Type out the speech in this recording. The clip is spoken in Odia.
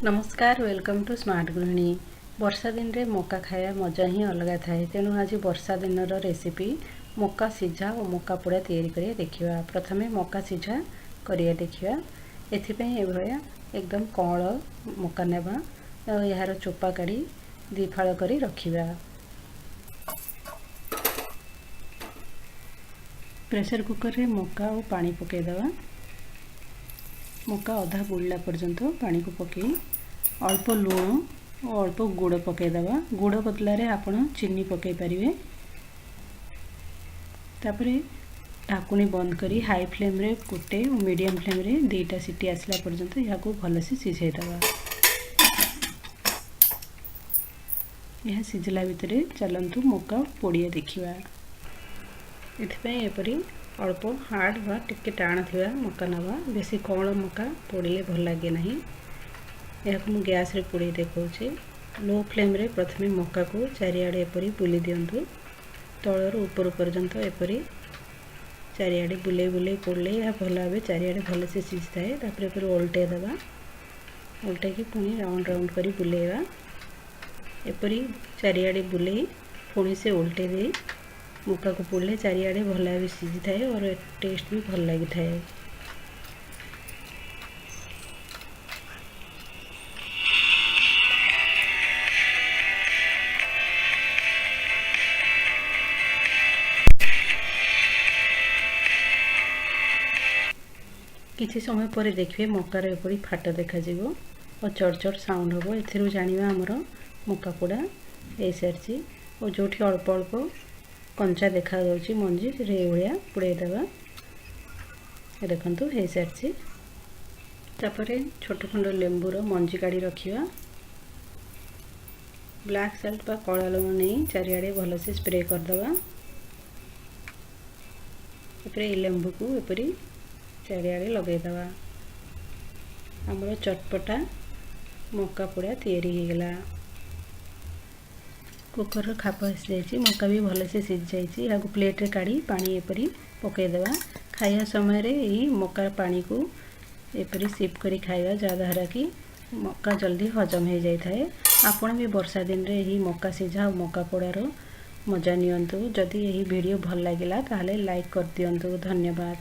ନମସ୍କାର, welcome to smart ଗୃହିଣୀ। ବର୍ଷା ଦିନରେ ମକା ଖାଇବା ମଜା ହିଁ ଅଲଗା ଥାଏ। ତେଣୁ ଆଜି ବର୍ଷା ଦିନର ରେସିପି ମକା ସିଝା ଓ ମକା ପୋଡ଼ା ତିଆରି କରିବା ଦେଖିବା। ପ୍ରଥମେ ମକା ସିଝା କରିବା ଦେଖିବା। ଏଥିପାଇଁ ଏଭଳିଆ ଏକଦମ କଅଁଳ ମକା ନେବା ଆଉ ଏହାର ଚୋପା କାଢ଼ି ଦୁଇ ଫାଳ କରି ରଖିବା। ପ୍ରେସର କୁକରରେ ମକା ଓ ପାଣି ପକାଇଦେବା। ମକା ଅଧା ବୁଡ଼ିଲା ପର୍ଯ୍ୟନ୍ତ ପାଣିକୁ ପକାଇ ଅଳ୍ପ ଲୁଣ ଓ ଅଳ୍ପ ଗୁଡ଼ ପକାଇଦେବା। ଗୁଡ଼ ବଦଲାରେ ଆପଣ ଚିନି ପକାଇ ପାରିବେ। ତାପରେ ଢାକୁଣି ବନ୍ଦ କରି ହାଇ ଫ୍ଲେମ୍ରେ ଗୋଟେ ଓ ମିଡ଼ିୟମ୍ ଫ୍ଲେମ୍ରେ 2ଟା ସିଟି ଆସିଲା ପର୍ଯ୍ୟନ୍ତ ଏହାକୁ ଭଲସେ ସିଝାଇଦେବା। ଏହା ସିଝିଲା ଭିତରେ ଚାଲନ୍ତୁ ମକା ପୋଡ଼ିଆ ଦେଖିବା। ଏଥିପାଇଁ ଏପରି ଅଳ୍ପ ହାର୍ଡ଼ ବା ଟିକେ ଟାଣ ଥିବା ମକା ନେବା। ବେଶୀ କଅଁଳ ମକା ପୋଡ଼ିଲେ ଭଲ ଲାଗେ ନାହିଁ। ଏହାକୁ ମୁଁ ଗ୍ୟାସ୍ରେ ପୋଡ଼ି ଦେଖାଉଛି। ଲୋ ଫ୍ଲେମ୍ରେ ପ୍ରଥମେ ମକାକୁ ଚାରିଆଡ଼େ ଏପରି ବୁଲି ଦିଅନ୍ତୁ। ତଳରୁ ଉପର ପର୍ଯ୍ୟନ୍ତ ଏପରି ଚାରିଆଡ଼େ ବୁଲେଇ ବୁଲେଇ ପୋଡ଼ିଲେ ଏହା ଭଲ ଭାବେ ଚାରିଆଡ଼େ ଭଲସେ ସିଝିଥାଏ। ତାପରେ ଏପରି ଓଲଟେଇ ଦେବା। ଓଲଟେଇକି ପୁଣି ରାଉଣ୍ଡ ରାଉଣ୍ଡ କରି ବୁଲେଇବା। ଏପରି ଚାରିଆଡ଼େ ବୁଲେଇ ପୁଣି ସେ ଓଲଟେଇ ଦେଇ ମକାକୁ ପୋଡ଼ିଲେ ଚାରିଆଡ଼େ ଭଲ ଭାବେ ସିଝିଥାଏ ଓ ଟେଷ୍ଟ ବି ଭଲ ଲାଗିଥାଏ। କିଛି ସମୟ ପରେ ଦେଖିବେ ମକାର ଏପରି ଫାଟ ଦେଖାଯିବ ଓ ଚଡ଼ ଚଡ଼ ସାଉଣ୍ଡ ହେବ। ଏଥିରୁ ଜାଣିବା ଆମର ମକା ପୋଡ଼ା ହେଇସାରିଛି। ଓ ଯେଉଁଠି ଅଳ୍ପ ଅଳ୍ପ କଞ୍ଚା ଦେଖାଯାଉଛି ମଞ୍ଜି, ସେଠି ଏଇଭଳିଆ ପୁଡ଼େଇ ଦେବା। ଦେଖନ୍ତୁ, ହେଇସାରିଛି। ତାପରେ ଛୋଟ ଖଣ୍ଡ ଲେମ୍ବୁର ମଞ୍ଜି କାଢ଼ି ରଖିବା। ବ୍ଲାକ୍ ସଲ୍ଟ ବା କଳା ଲୁଣ ନେଇ ଚାରିଆଡ଼େ ଭଲସେ ସ୍ପ୍ରେ କରିଦେବା। ତାପରେ ଏଇ ଲେମ୍ବୁକୁ ଏପରି ଚାରିଆଡ଼େ ଲଗାଇଦେବା। ଆମର ଚଟପଟା ମକା ପୋଡ଼ା ତିଆରି ହେଇଗଲା। କୁକରର ଖାପ ଆସିଯାଇଛି, ମକା ବି ଭଲସେ ସିଝିଯାଇଛି। ଏହାକୁ ପ୍ଲେଟ୍ରେ କାଢ଼ି ପାଣି ଏପରି ପକାଇଦେବା। ଖାଇବା ସମୟରେ ଏହି ମକା ପାଣିକୁ ଏପରି ସିପ୍ କରି ଖାଇବା, ଯାହାଦ୍ୱାରା କି ମକା ଜଲ୍ଦି ହଜମ ହେଇଯାଇଥାଏ। ଆପଣ ବି ବର୍ଷା ଦିନରେ ଏହି ମକା ସିଝା ଆଉ ମକା ପୋଡ଼ାର ମଜା ନିଅନ୍ତୁ। ଯଦି ଏହି ଭିଡ଼ିଓ ଭଲ ଲାଗିଲା, ତାହେଲେ ଲାଇକ୍ କରିଦିଅନ୍ତୁ। ଧନ୍ୟବାଦ।